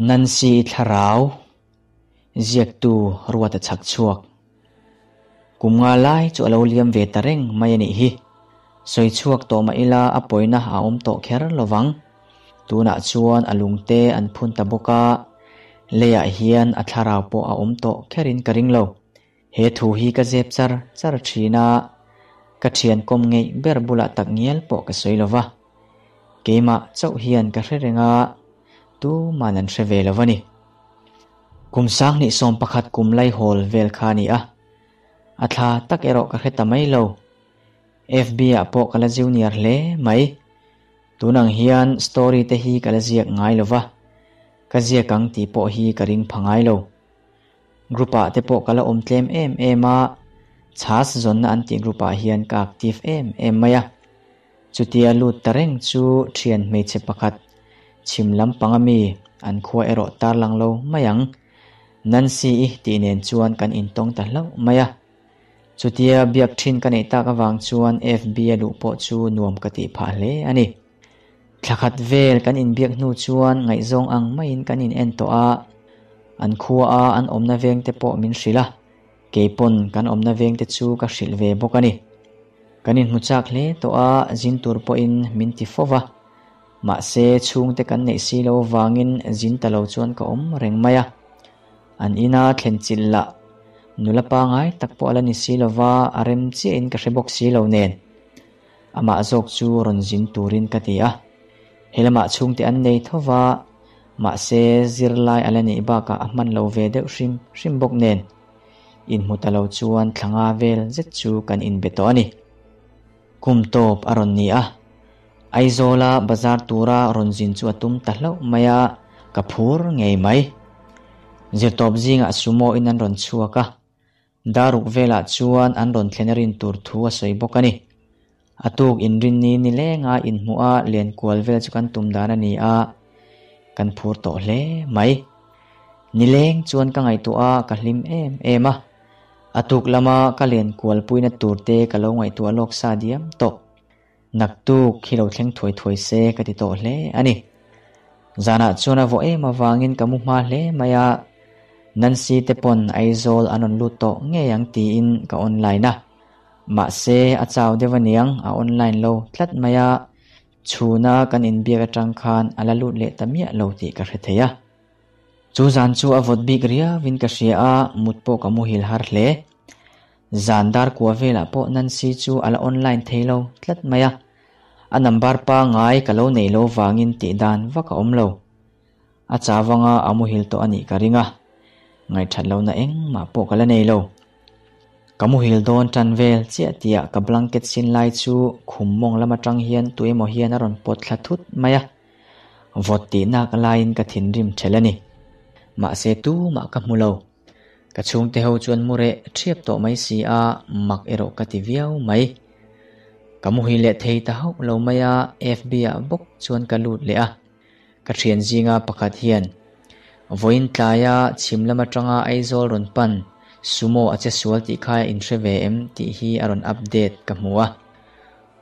Nancy Thlarau, ziaktu Ruata chhak chhuak. Kum nga lai chu a lo liam ve ta reng mai a nih hi. Sawi chhuak tawh mah ila a pawina a awm tawh kher lovang. Tunah chuan a lungte an phun ta bawk a, leiah hian a thlarau pawh a awm tawh kherin ka ring lo. He thu hi ka zep char char thin a, ka thian kawm ngeih ber bulah tak ngial pawh ka sawi lova. Keimah chauh hian ka hre reng a, tuman an hre ve lo a ni. Kum 2011 kum laihawl vel kha a ni a, a thla tak erawh ka hre ta mai lo. FB ah pawh ka la junior hle mai. Tunang hian story te hi ka la ziak ngai lo va, ka ziak ang tih pawh hi ka ring pha ngai lo. Group ah te pawh ka la awm tlem em em a, chhas zawnna an tih group ah hian ka active em em mai a. Chutia lut ta reng chu thian hmeichhe pakhat chhim lampang ami an khua erawh tarlang lo mai ang. Nancy-i tih nen chuan kan intawng ta hlauh mai a. Chutia biak thin ka neih tak avang chuan FB a luh pawh chu nuam ka tih phah hle a ni. Thla khat vel kan inbiak hnu chuan ngaihzawng ang maiin kan in en tawh a, an khua a an awmna veng te pawh min hrilh a, keipawn kan awmna veng te chu ka hrilh ve bawk a ni. Kan inhmu chak hle tawh a, zin tur pawhin min ti fo va. Mahse chhungte kan neih si lo vangin zin ta lo chuan ka awm reng mai a. An ina thlen chilh lah nula pangai tak pawh a la ni si lo va, a rem chiahin ka hre bawk si lo nen. Amah zawk chu rawn zin turin ka ti a. He lamah chhungte an nei tho va, mahse zirlai a la neih bakah a hman lo ve deuh hrim hrim bawk nen. Inhmu ta lo chuan thla nga vel zet chu kan inbe tawh a ni. Kum tawp a rawn ni a, Aizawla bazar tura rawn zin chu a tum ta hlauh mai a, ka phur ngei mai. Zirtawp zingah sumo in an rawn chhuak a, Daruk velah chuan an rawn thlen a rin tur thu a sawi bawk a ni. A tuk inrinni nilenga inhmuh a len kual vel chu kan tum dan a ni a, kan phur tawh hle mai. Nileng chuan ka ngaihtuah a, ka hlim em em a. A tuk lama ka len kual puina tur te ka lo ngaihtuah lawk sa diam tawh. Naktuk hi lo thleng thuai thuai se ka ti tawh hle a ni. Zanah chuan a vawh em avangin ka mu hma hle mai a, Nancy te pawn Aizawl an rawn lut tawh ngei ang tiin ka online a. Mahse a chau deuh aniang a online lo tlat mai a, chhuna kan inbiak atang khan a la lut leh ta miah lo tih ka hre thei a. Chu zan chu a vawt bik riauin ka hria a, mut pawh ka muhil har hle. Zan dar kua velah pawh Nancy chu a la online thei lo tlat mai a, a number pangai ka lo neih lo vangin tih dan vak a awm lo. A chavanga a muhil tawh a nih ka ring a, ngaihthat lohna engmah pawh ka la nei lo. Ka muhil dawn tan vel chiah tihah ka blanket sin lai chu khum mawng lam atang hian tuemaw hian a rawn pawt thla thut mai a, vawt tihnak laiin ka thinrim ṭhelh a ni. Mahse tumah ka hmu lo. Ka chhungte ho chuan mu reh ṭhiap tawh mai si a, mak erawh ka ti viau mai. Ka muhil leh thei ta hauh lo mai a, FB ah bawk chuan ka lut leh a. Ka ṭhian zinga pakhat hian, Vawiin tlaia chhim lam aṭanga Aizawl rawn pan Sumo a che sual tih kha inhre ve em tih hi a rawn update ka hmu a.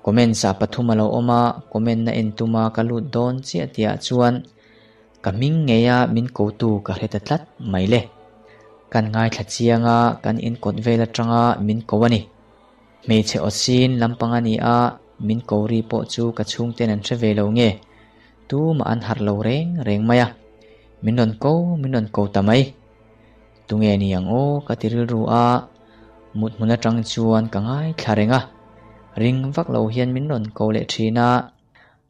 Comments ah pathum a lo awm a, comment na en tuma ka lut dawn chiah tihah chuan Ka hming ngeia min kotu ka hre ta tlat mai le. Kan ngaithla chiang a, kan inkawt vel atanga min ko a ni. Hmeichhe aw sin lampang a ni a, min ko ri pawh chu ka chhungten an hre ve lo nge, tumah an harh lo reng reng mai a. Min rawn ko, min rawn ko ta mai. Tunge ni ang aw ka ti rilru a, mut hmun atang chuan ka ngaithla reng a. Ring vak lo hian min rawn ko leh thin a.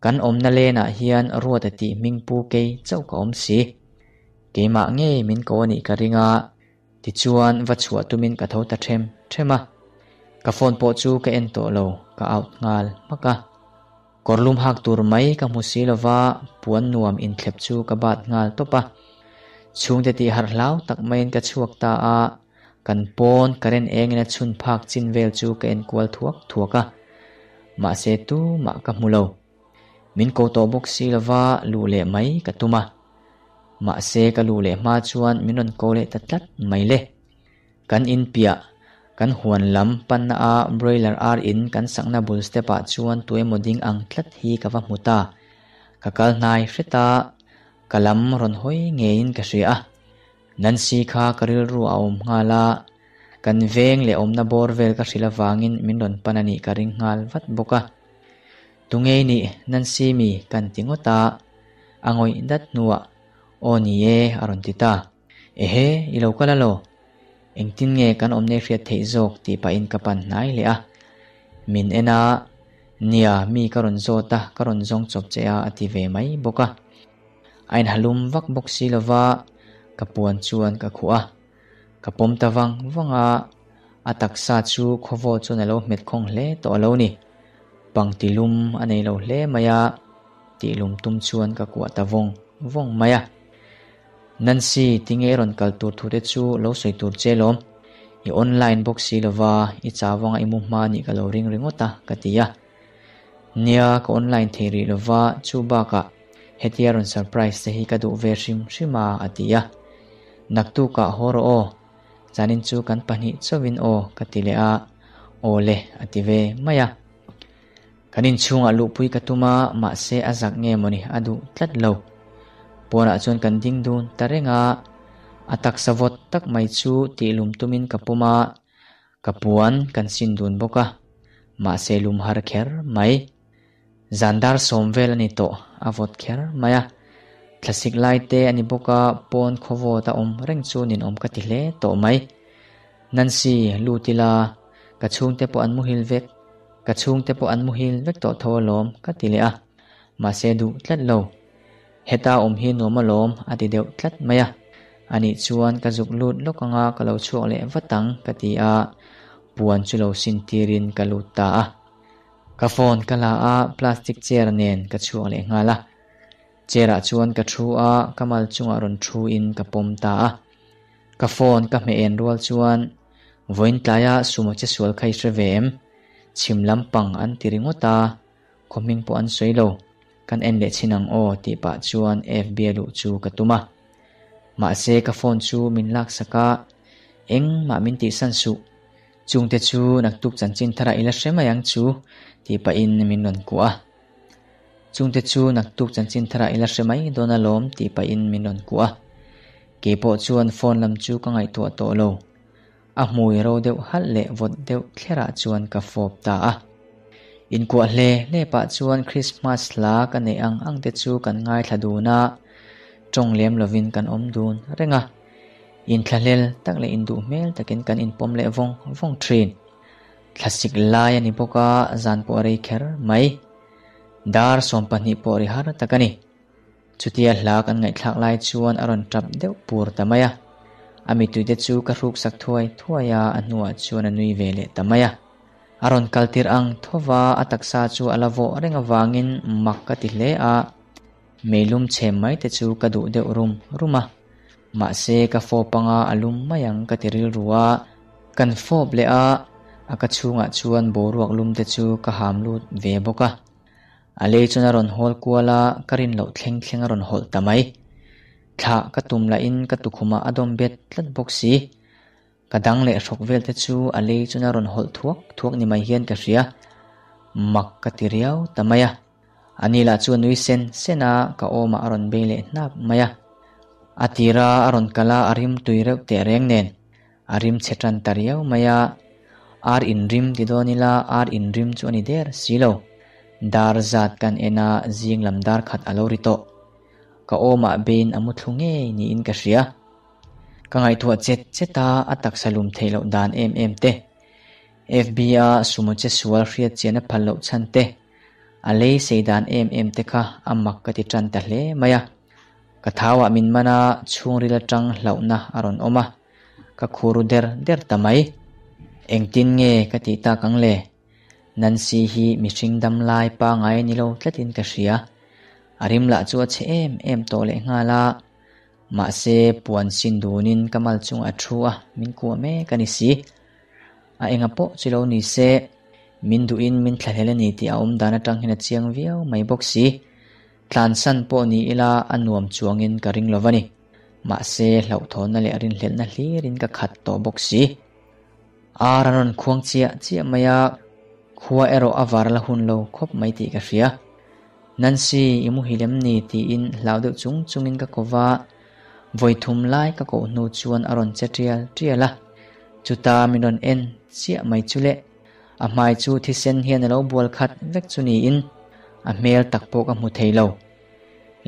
Kan awmna lenah hian Ruata tih hming pu kei chauh ka awm si. Keimah ngei min ko a nih ka ring a, tichuan va chhuah tumin ka tho ta them them a. Ka phone pawh chu ka en tawh lo, ka out nghal hmak a. Kawrlum hak tur mai ka hmu si lova, puan nuam inthlep chu ka bat nghal tawp a. Chhungte tih harh hlau tak maiin ka chhuak ta a, Kan pawn current engin a chhun phak chin vel chu ka en kual thuak thuak a, mahse tumah ka hmu lo. Min ko tawh bawk si lova luh leh mai ka tum a, mahse ka luh leh hma chuan min rawn ko leh ta tlat mai le. Kan in piah, kan huan lam panna a broiler ar in kan sakna bul step ah chuan tuemaw ding ang tlat hi ka va hmu ta. Ka kal hnai hret a. Ka lam rawn hawi ngeiin ka hria a. Nancy kha ka rilru a awm nghal a, kan veng leh awmna bawr vel ka hrilh avangin min rawn pan a nih ka ring nghal vat bawk a. Tunge i nih Nancy mi kan ti ngawt a, a ngawih dat hnuah Aw ni e a rawn ti ta. Ehe, i lo kal alaw? Engtin nge kan awmna i hriat theih zawk tih pahin ka pan hnai leh a. Min en a, Nia, mi ka rawn zawt a, ka rawn zawng chawp che a a ti ve mai bawk a. A inhalum vak bawk si lova, ka puan chuan ka khuh a. Ka pawm ta vang vang a, a taksa chu khawvaw chuan a lo hmet khawng hle tawh a lo ni. Pangti lum a nei lo hle mai a, tih lum tum chuan ka kuah ta vawng vawng mai a. Nancy, tinge i rawn kal tur thu te chu lo sawi tur che lawm. I online bawk si lova, i chau vanga i mu hma nih ka lo ring ringawt a, ka ti a. Nia, ka online thei rih lova, chu bakah hetia rawn surprise te hi ka duh ve hrim hrim a, a ti a. Naktukah haw rawh aw, zanin chu kan pahnih chauhin aw, ka ti leh a, Aw le, a ti ve mai a. Kan inchhungah luhpui ka tum a, mahse a zak nge mawni a duh tlat lo. Pawnah chuan kan ding dun ta reng a, a taksa vawt tak mai chu tihlum tumin ka pawm a, ka puan kan sin dun bawk a, mahse lum har kher mai. Zan dar sawm vel a ni tawh, a vawt kher mai a. Thlasik lai te a ni bawk a, pawn khawvawt a awm reng chu ninawm ka ti hle tawh mai. Nancy, lut ila, ka chhungte pawh an muhil vek, ka chhungte pawh an muhil vek tawh tho alawm, ka ti leh a. Mahse duh tlat lo. Heta awm hi nuam alawm, a ti deuh tlat mai a. Anih chuan ka zuk lut lawk anga ka lo chhuak leh vat ang, ka ti a, puan chu lo sin tirin ka lut ta a. Ka phone ka la a, plastic chair nen ka chhuak leh nghal a. Chair ah chuan ka thu a, ka mal chungah rawn thu in ka pawm ta a. Ka phone ka hmeh en rual chuan vawiin tlaia sumo che sual kha i hre ve em? Chhim lampang an ti ringawt a, khaw hming pawh an sawi lo. Kan en leh chhin ang aw tih pah chuan FB a luh chu ka tum a. Mahse ka phone chu min laksak a, engmah min tihsan suh. Chungte chu naktuk chanchin tharah i la hre mai ang chu tih pahin min rawn kuah a. Chungte chu naktuk chanchin tharah i la hre mai dawn alawm tih pahin min rawn kuah a. Kei pawh chuan phone lam chu ka ngaihtuah tawh lo. A hmui ro deuh halh leh vawt deuh thlerah chuan ka fawp ta a. Inkuah hle hle pah chuan Christmas hla ka neih ang ang te chu kan ngaithla dun a, tawng lem lovin kan awm dun reng a. Inthlahlel tak leh induh hmel takin kan inpawm leh vawng vawng thin. Thlasik lai a ni bawk a, zan pawh a rei kher mai. Dar 12 pawh ri har tak a ni. Chutia hla kan ngaihthlak lai chuan a rawn tap deuh pur ta mai a. A mituite chu ka hruksak thuai thuai a, a hnuah chuan a nui ve leh ta mai a. A rawn kal tirh ang thova a taksa chu a la vawh reng avangin mak ka ti hle a. Meilum chhem mai te chu ka duh deuh rum rum a. Mahse ka fawp anga a lum mai ang ka ti rilru a, kan fawp leh a, a ka chhungah chuan boruak lum te chu ka ham lut ve bawk a. A lei chuan a rawn hawl kual a, ka rin loh thleng thleng a rawn hawlh ta mai. Thlah ka tum lahin ka tukhumah a dawm bet tlat bawk si. Ka dang leh hrawk vel te chu a lei chuan a rawn hawlh thuak thuak ni mai hian ka hria. Mak ka ti riau ta mai a. Ani lah chu a nui sen sen a, ka awmah a rawn bei leh hnap mai a. A tira a rawn kal a, a rim tui reuh teh reng nen a rim chhe tan ta riau mai a. Ar inrim ti dawn ila ar inrim chu a ni der si lo. Dar zat kan en a, zing lam dar khat a lo ri tawh. Ka awmah beiin a mu thlu ngei niin ka hria. Ka ngaihtuah chet chet a, a taksa lum theih loh dan em em te. FB-a sumo che sual hriat chian a phal loh chhan te. A lei sei dan em em te kha a mak ka ti tan ta hle mai a. Ka thauah min man a, chhungril atang hlauhna a rawn awm a, ka khur ru der der ta mai. Engtin nge ka tih tak ang le? Nancy hi mihring dam lai pangai a ni lo tlatin ka hria. A rim lah chu a chhe em em tawh lehnghal a. Mahse, puan sin dunin ka mal chungah a thu a, min kuah mek a ni si. A enga pawh chu lo ni se, min duhin min thlahlel a ni tih a awm dan atang hian a chiang viau mai bawk si. Tlansan pawh ni ila a nuam chuangin ka ring lo va ni. Mahse, hlauhthawnna leh rinhlelhna hlirin ka khat tawh bawk si. Ar an rawn khuang chiah chiah mai a, khua erawh a var la hun lo khawp mai tih ka hria. Nancy, i muhil em ni? tiin hlau deuh chung chungin ka ko va, vawi thum lai ka koh hnu chuan a rawn che tial tial a. Chuta min rawn en chiah mai chu le, a hmai chu thisen hian a lo bual khat vek chu niin a hmel tak pawh ka hmu thei lo.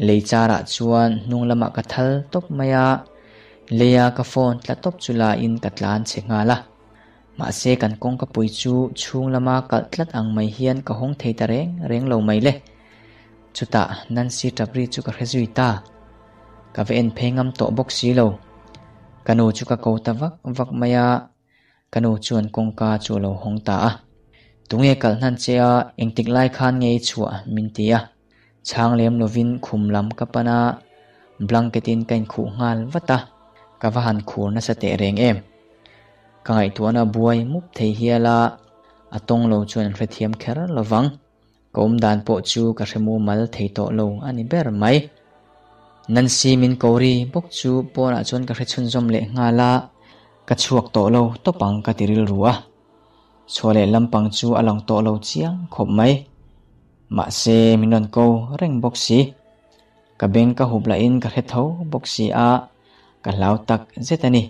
Lei charah chuan hnung lamah ka thal tawp mai a, leia ka phone tla tawp chu lain ka tlan chhe nghal a. Mahse kan kawngka pui chu chhung lama kalh tlat ang mai hian ka hawng thei ta reng reng lo mai le. Chutah Nancy Ṭapri chu ka hre zui ta. Ka va en phei ngam tawh bawk si lo. Ka nu chu ka ko ta vak vak mai a, ka nu chuan kawngka chu a lo hawng ta a. Tunge kalh hnan che a, engtik lai khan nge i chhuah min ti a. Chhang lem lovin khum lam ka pan a, blanket in ka inkhuh nghal vat a, ka va han khur nasa teh reng em. Ka ngaihtuahna buai mup thei hial a, a tawng lo chuan an hrethiam kher lovang. Ka awm dan pawh chu ka hre mumal thei tawh lo a ni ber mai. Nancy min ko ri bawk chu pawnah chuan ka hre chhunzawm leh nghal a, ka chhuak tawh lo tawp ang ka ti rilru a. Chhuah leh lampang chu a lang tawh lo chiang khawp mai. Mahse, min rawn ko reng bawk si. Ka beng ka hup lahin ka hre tho bawk si a, ka hlau tak zet a ni.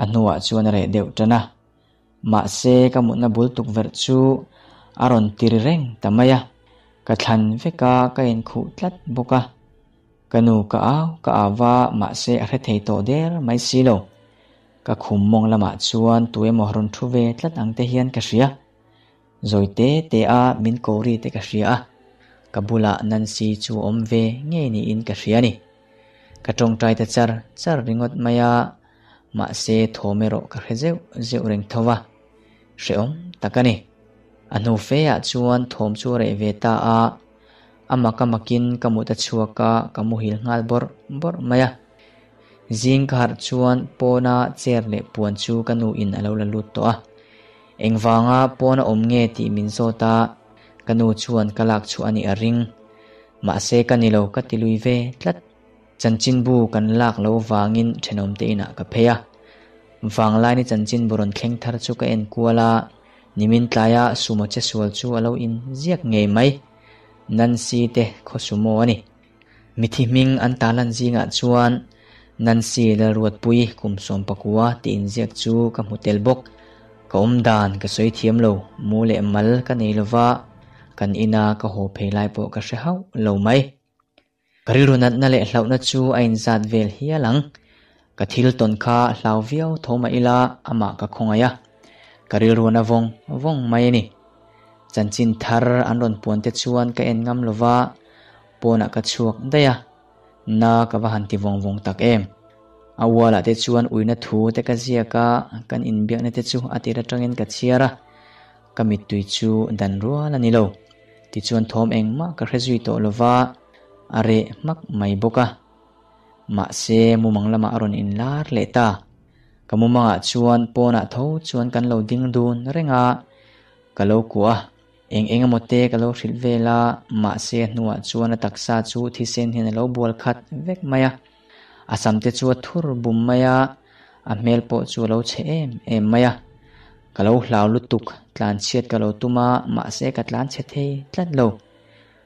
A hnuah chuan a reh deuh tan a. Mahse, ka mutna bul tukverh chu a rawn tir reng ta mai a. Ka thlan vek a, ka inkhuh tlat bawk a. Ka nu ka au ka au va, mahse a hre thei tawh der mai si lo. Ka khum mawng lamah chuan tu emaw rawn thu ve tlat ang te hian ka hria. Zawi te te a min ko ri te ka hria a, ka bulah Nancy chu a awm ve ngei niin ka hria a ni. Ka tawngtai ta char char ringawt mai a, mahse thawm erawh ka hre zeuh zeuh reng tho va, hrehawm tak a ni. A hnu fe ah chuan thawm chu a reh ve ta a, a mak a makin ka mut a chhuak a, ka muhil nghal bawrh bawrh mai a. Zing ka harh chuan pawna chair leh puan chu ka nu in a lo la lut tawh a. Engvanga pawn a awm nge tih min zawt a, ka nu chuan ka lak chhuah a nih a ring. Mahse ka ni lo ka ti lui ve tlat. Chanchinbu kan lak lo vangin thenawmte inah ka phei a. Vanglaini chanchinbu rawn thleng thar chu ka en kual a, nimin tlaia sumo che sual chu a lo in ziak ngei mai. Nancy te khaw sumo a ni. Mithi hming an tarlan zingah chuan Nancy Lalruatpui kum 19 tih inziak chu ka hmu tel bawk. Ka awm dan ka sawi thiam lo, mu leh mal ka nei lova, kan ina ka haw phei lai pawh ka hre hauh lo mai. Ka rilru natna leh hlauhna chu a inzat vel hial ang. Ka thil tawn kha hlau viau tho mah ila amah ka khawngaih a, ka rilru na vawng vawng mai a ni. Chanchin thar an rawn puan te chuan ka en ngam lova, pawnah ka chhuak daih a, na ka va han ti vawng vawng tak em. A ualah te chuan uina thu te ka ziak a, kan inbiakna te chu a tir atangin ka chhiar a, ka mittui chu dan rual a ni lo. Tichuan thawm engmah ka hre zui tawh lova, a reh hmak mai bawk a. Mahse mumang lamah a rawn inlar leh ta. Ka mumangah chuan pawnah tho chuan kan lo ding dun reng a, ka lo kuah a. Eng eng emaw te ka lo hrilh vel a, mahse a hnuah chuan a taksa chu thisen hian a lo bual khat vek mai a. A sam te chu a thur bum mai a, a hmel pawh chu a lo chhe em em mai a. Ka lo hlau lutuk, tlanchhiat ka lo tum a, mahse ka tlanchhe thei tlat lo.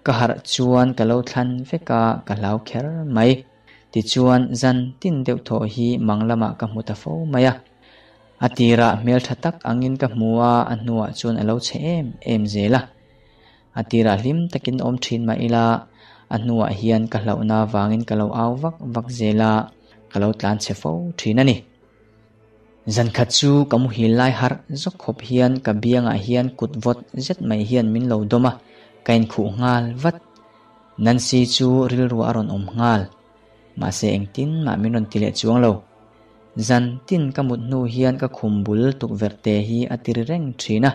Ka harh chuan ka lo thlan vek a, ka hlau kher mai. Tichuan, zan tin deuh thawh hi mang lamah ka hmu ta fo mai a. A tirah hmeltha tak angin ka hmu a, a hnuah chuan a lo chhe em em zel a. A tirah hlim takin awm thin mah ila, a hnuah hian ka hlauhna vangin ka lo au vak vak zel a, ka lo tlan chhe fo thin a ni. Zan khat chu ka muhil lai harh zawk khawp hian ka biangah hian kut vawt zet mai hian min lo dawm a, ka inkhuh nghal vat. Nancy chu rilru a rawn awm nghal. Mahse engtin mah min rawn ti leh chuang lo. Zan tin ka mut hnu hian ka khum bul tukverh te hi a ti ri reng thin a.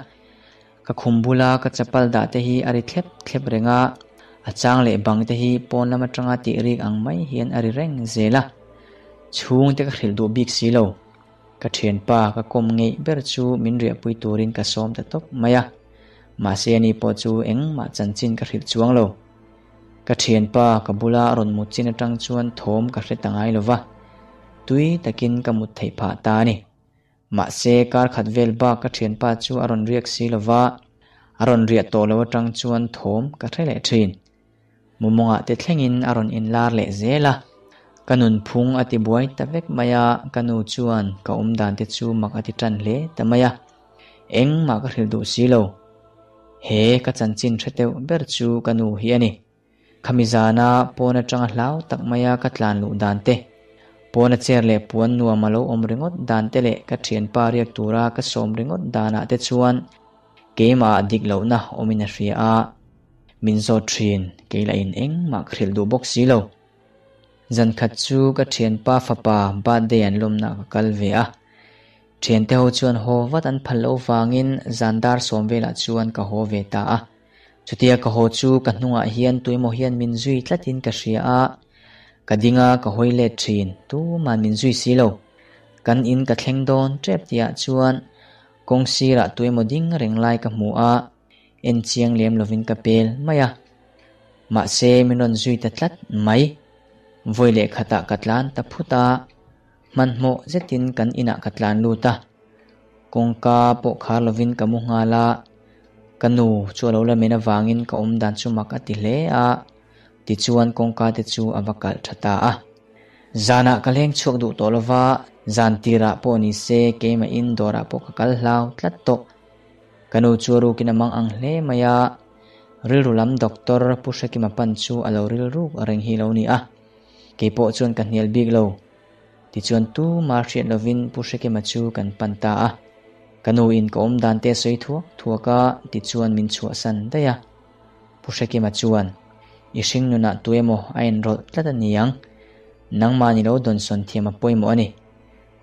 Ka khum bula ka chapal dah te hi a ri thlep thlep reng a, a chang leh bang te hi pawn lam atanga tih rik ang mai hian a ri reng zel a. Chhung te ka hrilh duh bik si lo. Ka thianpa ka kawm ngeih ber chu min riahpui turin ka sawm ta tawp mai a. Mahse ani pawh chu engmah chanchin ka hrilh chuang lo. Ka thianpa ka bula a rawn mut chin atang chuan thawm ka hre ta ngai lo va, tui takin ka mut theih phah ta a ni. Mahse kar khat vel bak ka thianpa chu a rawn riak si lo va, a rawn riah tawh lo atang chuan thawm ka hre leh thin. Mumawngah te thlengin a rawn inlar leh zel a. Ka nunphung a ti buai ta vek mai a, ka nu chuan ka awm dan te chu mak a ti tan hle ta mai a. Engmah ka hrilh duh si lo. He ka chanchin hre deuh ber chu ka nu hi a ni. Khami zana pawn atanga hlau tak maia ka tlan luh dan te, pawna chair leh puan nuam a lo awm ringawt dan te leh ka thianpa riak tura ka sawm ringawt danah te chuan keimah dik lohna awmin a hria a, min zawt thin, kei lahin engmah ka hrilh duh bawk si lo. Zan khat chu ka thianpa fapa birthday an lawmna ka kal ve a. Thiante ho chuan haw vat an phal loh vangin zan dar sawm velah chuan ka haw ve ta a. Chutia ka haw chu ka hnungah hian tuemaw hian min zui tlatin ka hria a, ka ding a ka hawi let thin, tuman min zui si lo. Kan in ka thleng dawn tep tihah chuan kawng sirah tuemaw ding reng lai ka hmu a, en chiang lem lovin ka pel mai a. Mahse min rawn zui ta tlat mai. Vawi leh khatah ka tlan ta phut a, hmanhmawh zetin kan inah ka tlan lut a. Kawngka pawh khar lovin ka mu nghal a, ka nu chu a lo la men avangin ka awm dan chu mak a ti hle a, tichuan kawngka te chu a va kalh tha ta a. Zanah ka leng chhuak duh tawh lova, zan tirah pawh ni se keimahin dawrah pawh ka kal hlau tlat tawh. Ka nu chu a rukin a mang ang hle mai a, rilru lam doctor Pu Hrekima pan chu a lo rilruk reng hi lo ni a, keipawh chuan ka hnial bik lo. Tichuan tuma hriat lovin Pu Hrekima chu kan pan ta a. Ka nu in ka awm dan te sawi thuak thuak a, tichuan min chhuahsan daih a. Pu Hrekima chuan, I hring nunah tu emaw a inrawlh tlat a ni ang. Nangmah ni lo dawnsawn thiam a pawimawh a ni.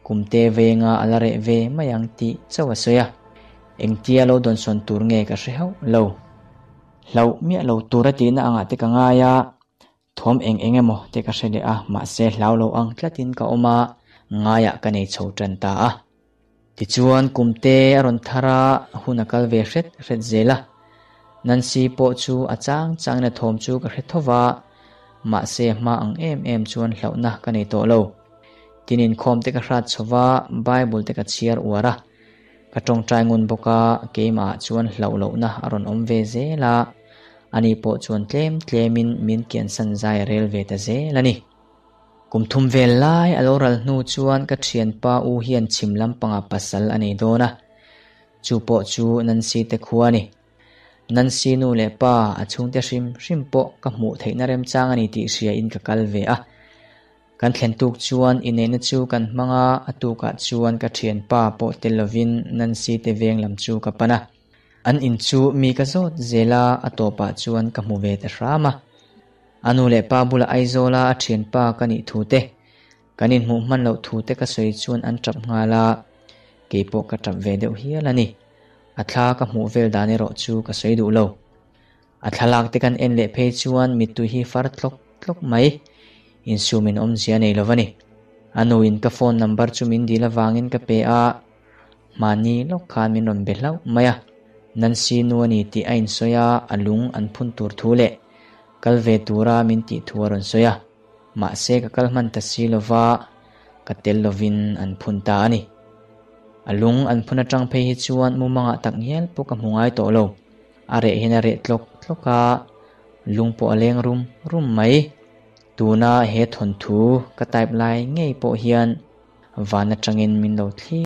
Kumte venga a la reh ve mai ang tih chauh a sawi a. Engtia lo dawnsawn tur nge ka hre hauh lo. Hlauh miah lo tur a tihna angah te ka ngai a. Thawm eng eng emaw te ka hre leh a, mahse hlau lo ang tlatin ka awm a, ngaiah ka nei chho tan ta a. Tichuan kumte a rawn thar a, hun a kal ve hret hret zel a. Nancy pawh chu a chang changin a thawm chu ka hre tho va, mahse hma ang em em chuan hlauhna ka nei tawh lo. Tin inkhawm te ka hrat chho va, Bible te ka chhiar uar a. Ka tawngtai ngun bawk a, keimahah chuan hlauh lohna a rawn awm ve zel a, ani pawh chuan tlem tlemin min kiansan zai a rel ve ta zel a ni. Kum thum vel lai a lo ral hnu chuan ka thianpa u hian chhim lampangah pasal a nei dawn a, chu pawh chu Nancy te khua a ni. Nancy nu leh pa a chhungte hrim hrim pawh ka hmuh theihna remchang a ni tih hriain ka kal ve a. Kan thlen tuk chuan inneihna chu kan hmang a, a tukah chuan ka thianpa pawh tel lovin Nancy te veng lam chu ka pan a. An in chu mi ka zawt zel a, a tawpah chuan ka hmu ve ta hram a. A nu leh pa bulah Aizawla a thianpa ka nih thu te, kan inhmuh hman loh thu te ka sawi chuan an tap nghal a, keipawh ka tap ve deuh hial a ni. A thla ka hmuh vel dan erawh chu ka sawi duh lo. A thlalak te kan en leh phei chuan mittui hi far tlawk tlawk mai. Insumin awmzia nei lo va ni. A nuin ka phone number chu min dil avangin ka pe a, mahni lawk khan min rawn be hlauh mai a. Nancy nu a ni tih a insawi a, a lung an phun tur thu leh kal ve tura min tih thu a rawn sawi a. Mahse ka kal hman ta si lova, ka tel lovin an phun ta a ni. A lung an phun atang phei hi chuan mumangah tak ngial pawh ka hmu ngai tawh lo. A reh hian a reh tlawk tlawk a, lung pawh a leng rum rum mai. Tuna he thawnthu ka type lai ngei pawh hian van atangin min lo thlir.